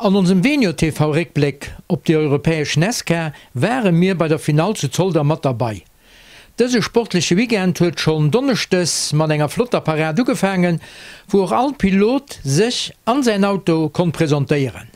An onsem Venio TV Réckbléck op déi europäesch Nesca ware mir bei der Finall zu Zolder mat derbei. Dëse sportleche Weekend huet schonn Donneschdes mat enger flotter Parad ugefaangen, wou och all Pilot sech an säin Auto konnt presentéieren.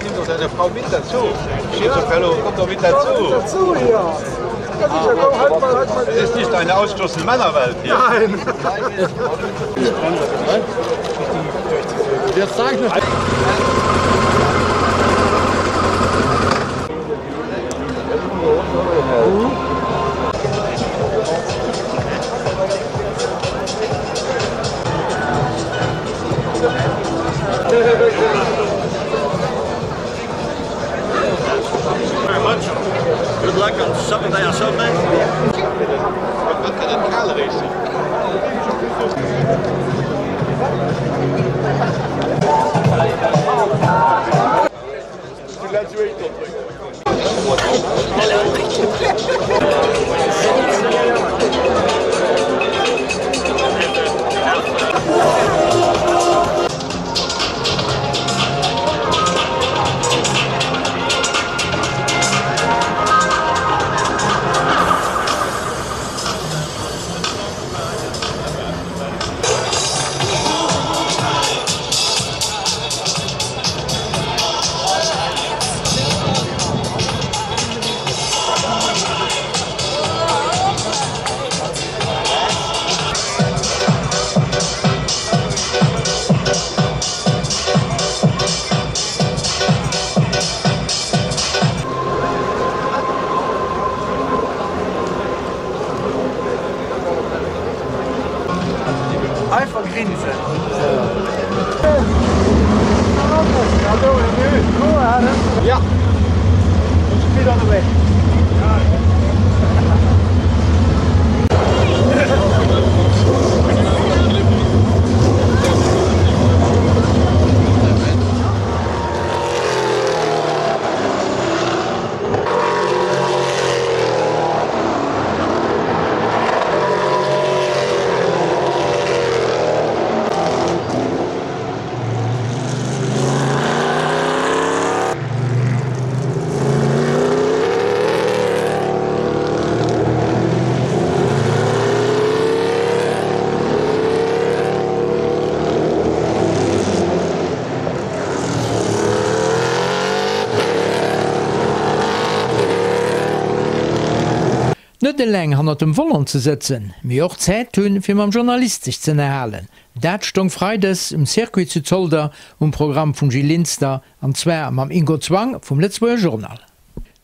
Nimmt doch deine Frau mit dazu. Kommt doch mit dazu. Es ist nicht eine ausgeschlossene Männerwelt hier. Nein. Einfach grinsen. Ja. Speed on the way. Net eleng hannert dem Volant ze sëtzen, mee och Zäit hunn, fir mam Journalist sech z'ënnerhalen, dat stong Freides um Circuit zu Zolder um Programm vum Gil Linster, an zwar mam Ingo Zwang vum Lëtzebuerger Journal.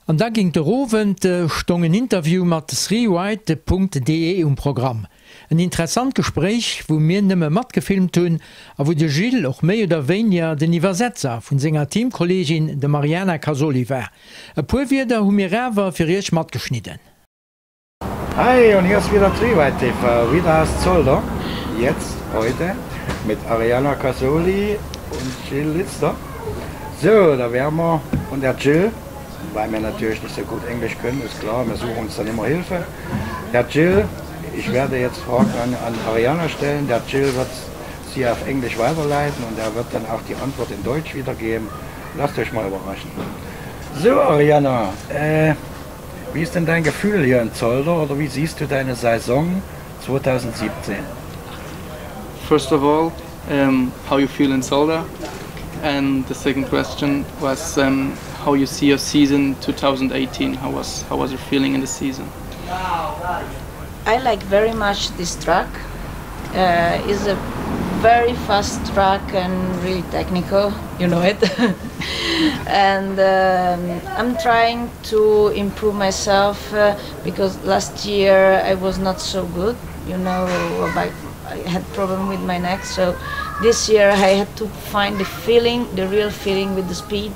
An da géint der Owend stong en Interview mat Threewhite Punkt de um Programm. En interessant Gespréich, wou mir nëmme matgefilmt hunn a wou de Gilles och méi oder wéiniger den Iwwersetzer vun senger Teamkolleegin, dem Ariana Casoli war. E puer Wierder hu mir awer fir iech matgeschnidden. Hi und hier ist wieder Triweit TV, wieder aus Zolder, jetzt heute mit Ariana Casoli und Jill Lister. So, da wären wir und der Jill, weil wir natürlich nicht so gut Englisch können, ist klar, wir suchen uns dann immer Hilfe. Der Jill, ich werde jetzt Fragen an, an Ariana stellen, der Jill wird sie auf Englisch weiterleiten und er wird dann auch die Antwort in Deutsch wiedergeben. Lasst euch mal überraschen. So Ariana, äh, wie ist denn dein Gefühl hier in Zolder oder wie siehst du deine Saison 2017? First of all, um, how you feel in Zolder and the second question was um, how you see your season 2018 how was how was your feeling in the season I like very much this track uh, is a very fast track and really technical you know it and um, I'm trying to improve myself uh, because last year I was not so good you know by I had problem with my neck so this year I had to find the feeling the real feeling with the speed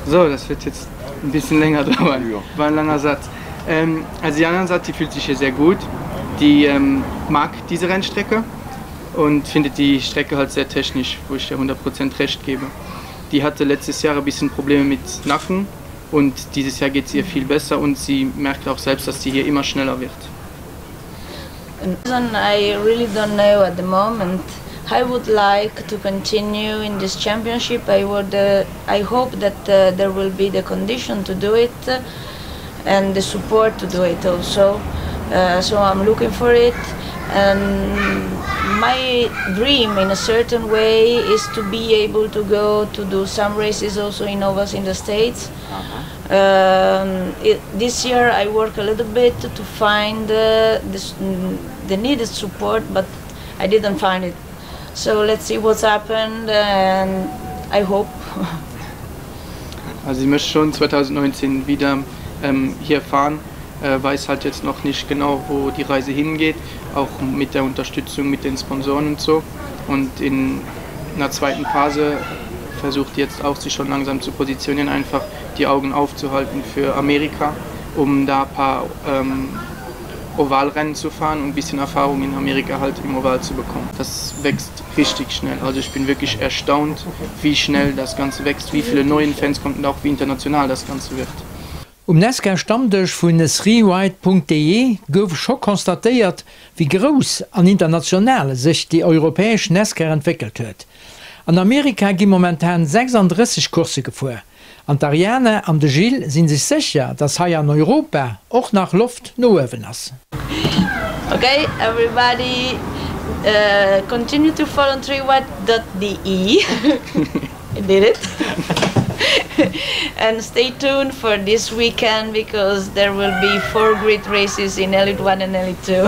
so das wird jetzt ein bisschen länger dauern ja. war ein langer Satz. Ähm, also die anderen sagt, die fühlt sich hier sehr gut. Die ähm, mag diese Rennstrecke und findet die Strecke halt sehr technisch, wo ich ihr 100% recht gebe. Die hatte letztes Jahr ein bisschen Probleme mit Nacken und dieses Jahr geht es ihr viel besser und sie merkt auch selbst, dass sie hier immer schneller wird. I really don't know at the moment. I would like to continue in this championship. I would uh, I hope that uh, there will be the condition to do it and the support to do it also. Uh, so I'm looking for it and my dream in a certain way is to be able to go to do some races also in ovals in the States. Uh -huh. Um, it, this year I work a little bit to find uh, this, the needed support, but I didn't find it. So let's see what's happened and I hope. Also sie möchte schon 2019 wieder ähm, hier fahren, äh, weiß halt jetzt noch nicht genau, wo die Reise hingeht, auch mit der Unterstützung mit den Sponsoren und so. Und in einer zweiten Phase versucht jetzt auch sich schon langsam zu positionieren, einfach die Augen aufzuhalten für Amerika, um da ein paar ähm, Ovalrennen zu fahren und ein bisschen Erfahrung in Amerika halt im Oval zu bekommen. Das wächst richtig schnell. Also ich bin wirklich erstaunt, wie schnell das Ganze wächst, wie viele neue Fans kommen und auch wie international das Ganze wird. Um Nascar-Stammdësch vun threeride.de gouf scho constatéiert, wéi grouss an international sech déi europäesch Nascar entwéckelt huet. An Amerika gi momentan 36 Coursse gefuer. An d'Ariana an de Gilles si sech sécher, dass hei an Europa och nach Loft no uewen ass. Ok everybody continue to follow threewide.de I did it and stay tuned for this weekend because there will be four great races in Elite 1 and Elite 2.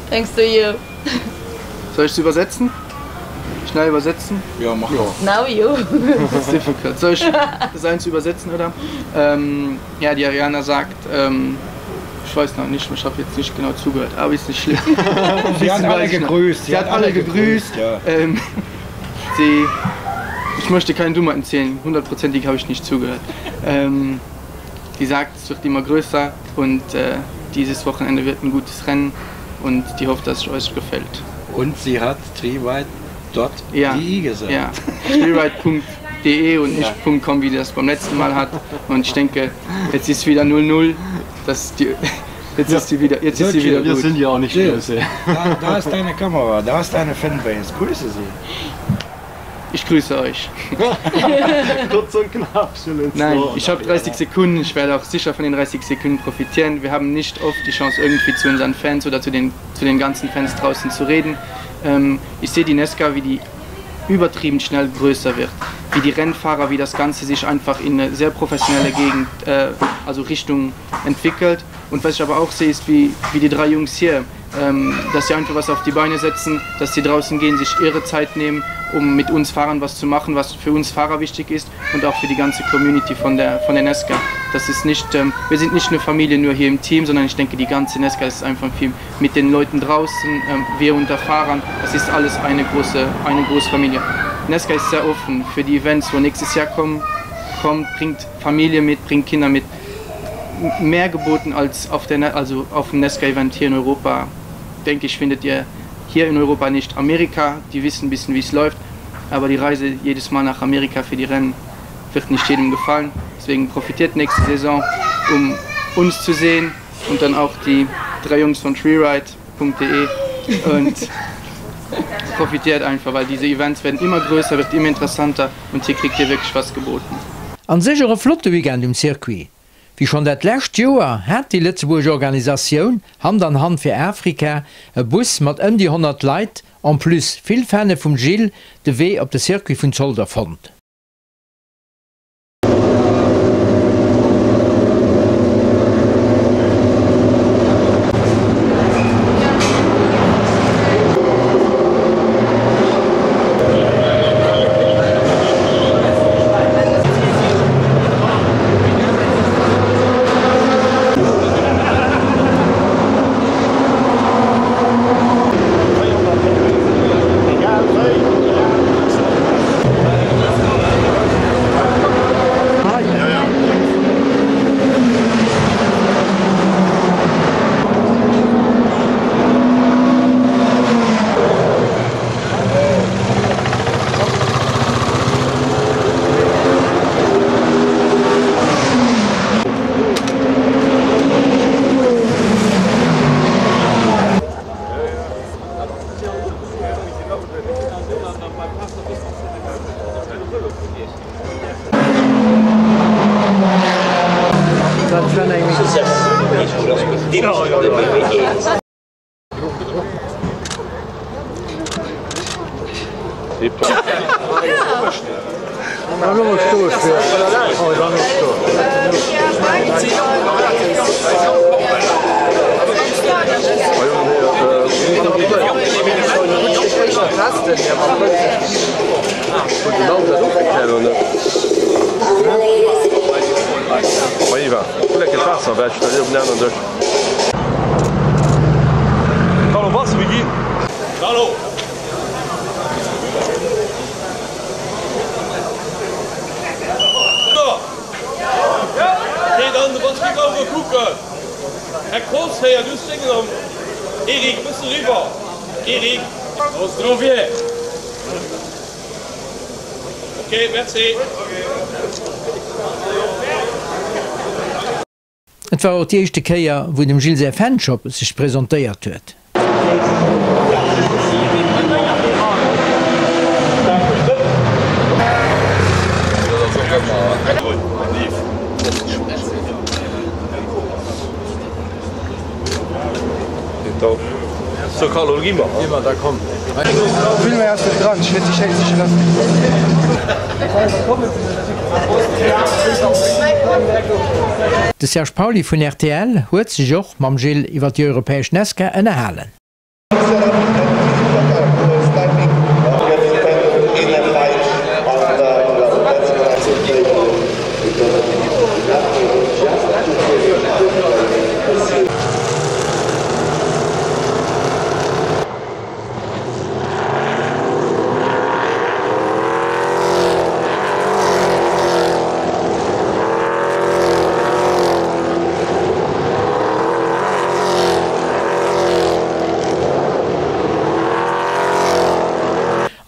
Thanks to you. Soll ich es übersetzen? Schnell übersetzen? Ja, mach ja. Now you. Das ist difficult. Soll ich das eins übersetzen oder? Ähm, ja, die Ariana sagt, ähm, ich weiß noch nicht, ich habe jetzt nicht genau zugehört, aber ist nicht schlimm. Sie hat alle gegrüßt. Sie, Sie hat, hat alle gegrüßt. gegrüßt. Ja. Ähm, sie, ich möchte keinen Dummer erzählen, hundertprozentig habe ich nicht zugehört. Ähm, die sagt, es wird immer größer und äh, dieses Wochenende wird ein gutes Rennen und die hofft, dass es euch gefällt. Und sie hat triweit.de ja, gesagt. Ja, triweit.de und nicht ja. .com, wie das beim letzten Mal hat. Und ich denke, jetzt ist wieder 0-0. Das die, jetzt ja. ist sie wieder, jetzt ist sie wieder Wir gut. sind ja auch nicht böse. Da, da ist deine Kamera, da ist deine Fanbase. Grüße sie. Ich grüße euch. Kurz und knapp. Nein, ich habe 30 Sekunden. Ich werde auch sicher von den 30 Sekunden profitieren. Wir haben nicht oft die Chance, irgendwie zu unseren Fans oder zu den, zu den ganzen Fans draußen zu reden. Ähm, ich sehe die Nesca, wie die übertrieben schnell größer wird. Wie die Rennfahrer, wie das Ganze sich einfach in eine sehr professionelle Gegend, äh, also Richtung entwickelt. Und was ich aber auch sehe, ist, wie, wie die drei Jungs hier, ähm, dass sie einfach was auf die Beine setzen, dass sie draußen gehen, sich ihre Zeit nehmen, um mit uns Fahrern was zu machen, was für uns Fahrer wichtig ist und auch für die ganze Community von der, von der Nesca. Das ist nicht, ähm, wir sind nicht eine Familie nur hier im Team, sondern ich denke, die ganze Nesca ist einfach viel mit den Leuten draußen, ähm, wir unter Fahrern, das ist alles eine große, eine große Familie. Nesca ist sehr offen für die Events, wo nächstes Jahr kommen, kommt, bringt Familie mit, bringt Kinder mit. Mehr geboten als auf, der, also auf dem Nesca-Event hier in Europa, denke ich, findet ihr hier in Europa nicht. Amerika, die wissen ein bisschen, wie es läuft, aber die Reise jedes Mal nach Amerika für die Rennen wird nicht jedem gefallen. Deswegen profitiert nächste Saison, um uns zu sehen und dann auch die drei Jungs von treeride.de und profitiert einfach, weil diese Events werden immer größer, wird immer interessanter und hier kriegt ihr wirklich was geboten. An sech och e flotte Weekend um Circuit. Wéi schonn dat lescht Joer hat déi lëtzebuergesch Organisatioun Hand an Hand fir Afrika e Bus mat ëm déi 100 Leit, en plus vill Fane vum Gilles, de Wee op de Circuit vun Zolder fonnt. Et war och déi éischte Kéier, wou dem Gilles säi Fanshop sech presentéiert huet. De Serge Pauly vun rtl huet sech och mam Gilles iwwer déi europäesch Nascar ënnerhalen.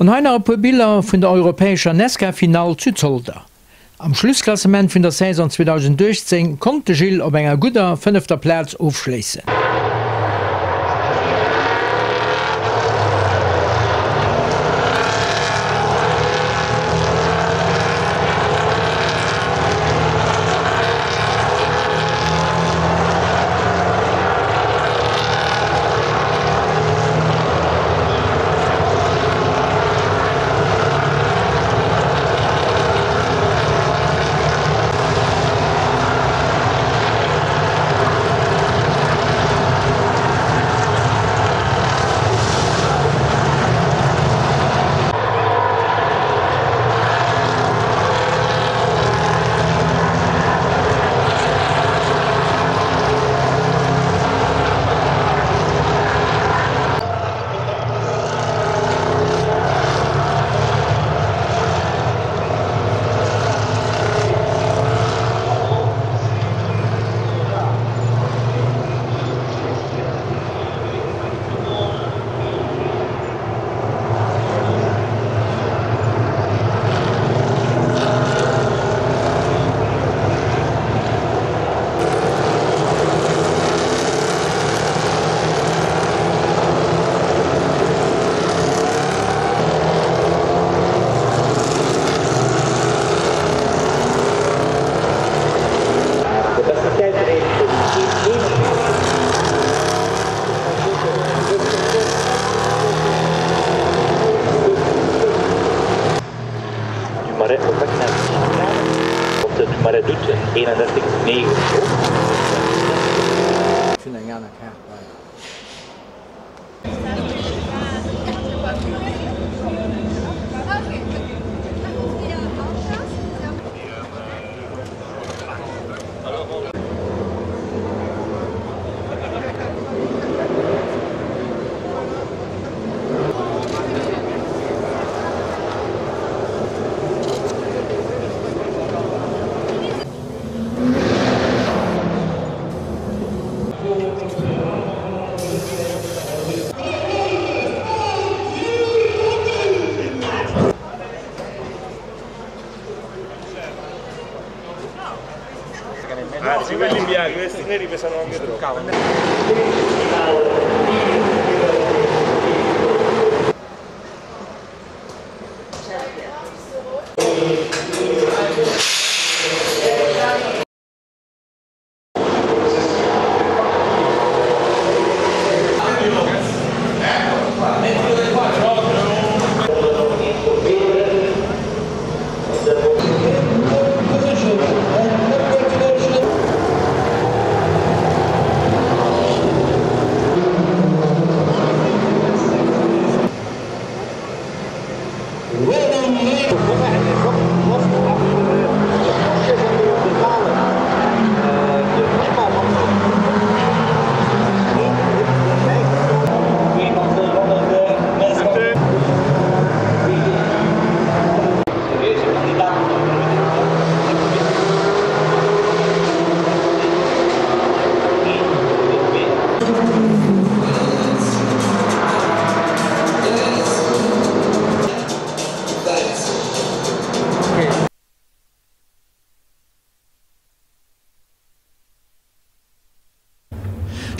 An hei nach e puer Biller vun der europäescher Nesca-Finall zu Zolder. Am Schlussklassement vun der Saison 2018 konnt de Gilles op enger gudder fënnefter Plaz ofschléissen.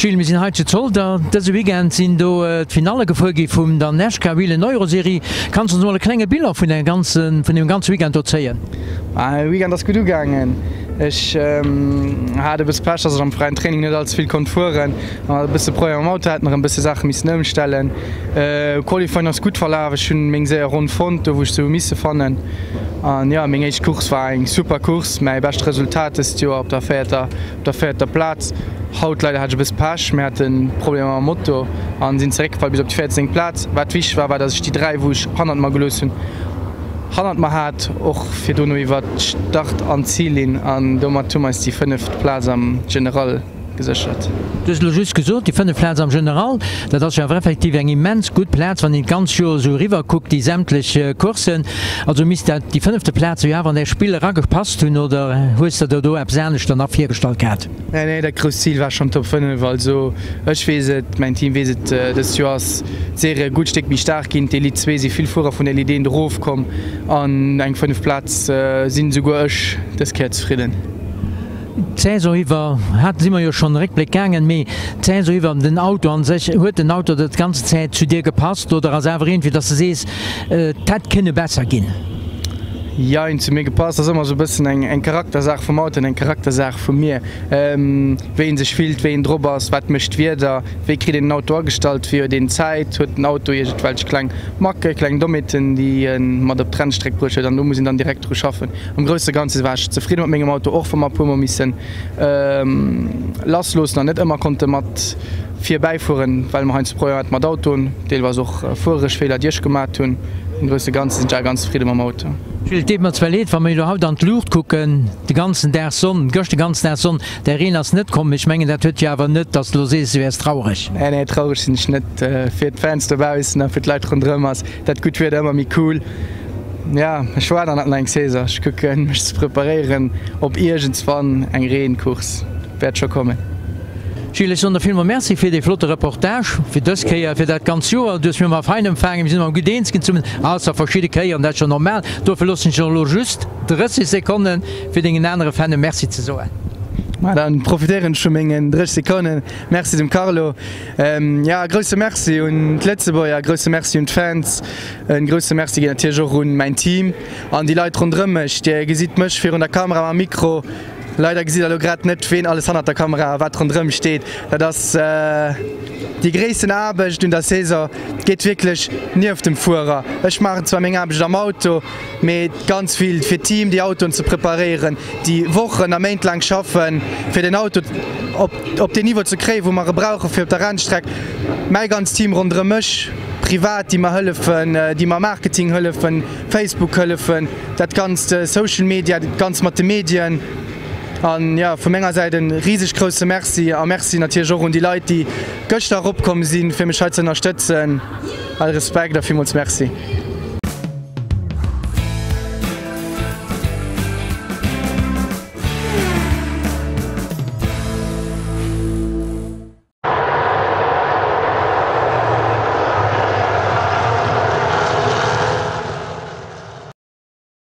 Gilles, mir sinn hei zu Zolder. Dëse Weekend sinn do d'Finalle gefuer gi vum der Nashcar Whelen Euro Serie. Kanns de ons emol e klenge Bilan vun deem ganze Weekend do zéien? De Weekend ass gutt ugaangen. Ech hat e bësse Pech, dass ech am fräien Training net all ze vill konnt fueren an e bësse Problemer mam Auto hat, nach e bësse Saache missen ëmstellen. Qualifying ass gutt verlaf, ech hunn meng séier Ronn fonnt, do wou ech se hu misse fannen. An jo, meng éischt Course war eng super Course, mäi bescht Resultat dëst Joer op der véierter op der véierter Plaz. Haut leider hat ech e bësse Pech, mir hate Problemer mam Moto an sinn zeréckgefall bis op déi 14. Plaz. Wat wichteg war, war dass ech déi 3 wou ech hannert mer gelooss hunn, hannert mer hat, och fir dono iwwert d'Start an d'Zillinn an domat hu mer eis déi fënneft Plaz am General geséchert. Du hues elo just gesot, déi fënneft Plaz am General, dat ass jo awer effektiv eng immens gutt Plaz, wann een d'ganz Joer esou eriwwer kuckt, déi sämtlech Courssen. Also misst dat déi fënnefte Plaz jo awer an däi Spill eragepasst hunn, oder hues de der do eppes aneschter nach virgestallt gehat? Nee, nee, dat grousst Zil war schonn d'Top 5. Also ech weess et, mäin Team weess et, dëst Joer ass d'Serie e gutt Stéck méi staark ginn. D'Elite 2 si vill Fuerer vun der Elite 1 erofkomm an eng fënneft Plaz sinn esouguer ech dës Kéier zefridden. D'Saison iwwer hat, si mer jo schonn Réckbléck gaangen, mee d'Saison iwwer den Auto an sech, huet den Auto der d'ganz Zäit zu dir gepasst oder ass awer iergendwéi, dass de sees, et hätt kënne besser ginn? Jein, zu mir gepasst ass ëmmer esou e bëssen eng Charaktersaach vum Auto an eng Charaktersaach vu mir. Wéi een sech fillt, wéi een drop ass, wat mécht d'Wieder, wéi kritt een den Auto agestallt, wéi huet een Zäit, huet den Auto iergendwelch kleng Macke, kleng Dommheeten, déi e mat op d'Rennstreck bruecht huet an do muss een dann direkt dru schaffen. Am grousse Ganze war ech zefridde mat mengem Auto, och wa mer e puer mol missen lassloossen an net ëmmer konnte mat vir bäifueren, well mer heiansdo Problemer hate mat Autoen, deelweis och fuererech Feeler, déi ech gemat hunn. Am grousse Ganze sinn ech awer ganz zefridde mam Auto. Gilles, Et deet mer zwar leed, wa mir elo haut an d'Luucht kucken, de ganzen Dag Sonn, gëscht de ganzen Dag Sonn, däi Reen ass net komm. Ech mengen, dat huet jo awer net, datt s de elo sees, du wäers traureg. Nee, nee, traureg sinn ech net. Fir d'Fans dobaussen a fir d'Leit ronderëm ass dat gutt Wieder ëmmer méi cool. Ja, ech waarden nach eng Saison. Ech kucken mech ze preparéieren op iergendswann eng Reencourse. Wäert scho kommen. Gilles, ech soen der villmol Merci fir dee flotte Reportage, fir dës Kéier, fir dat ganz Joer. Du hues mir ëmmer fein empfaangen, mir sinn ëmmer gutt eens ginn zesummen, ausser verschidde Kéieren, dat ass jo normal. Dofir loossen ech der elo just 30 Sekonnen, fir dengen anere Fannen Merci ze soen. Ma dann profitéieren ech vu mengen 30 Sekonnen. Merci dem Carlo. Ja, e grousse Merci un d'Lëtzebuerger, e grousse Merci un d'Fans. En grousse Merci geet natierlech och un mäin Team an déi Leit ronderëm mech. Dir gesitt mech virun der Kamera mam Mikro. Leider gesitt der elo grad net ween alles hannert der Kamera a wat ronderëm steet. Dat ass déi gréissten Aarbecht un der Saison. Et geet wierklech nieft dem Fuerer. Ech maachen zwar meng Aarbecht am Auto, mee ganz vill fir d'Team, déi Autoen ze preparéieren, déi Wochen a Méint laang schaffen, fir den Auto op deen Niveau ze kréien, wou mer e brauchen fir op der Rennstreck. Mäi ganzt Team ronderëm mech, privat, déi mer hëllefen, déi mer Marketing hëllefen, Facebook hëllefen, dat ganzt Social Media, dat ganzt mat de Medien. An jo, vu menger Säit e riseg grousse Merci a Merci natierlech och un déi Leit, déi gëschter eropkomm sinn, fir mech hei ze ënnerstëtzen. All Respekt a villmools Merci.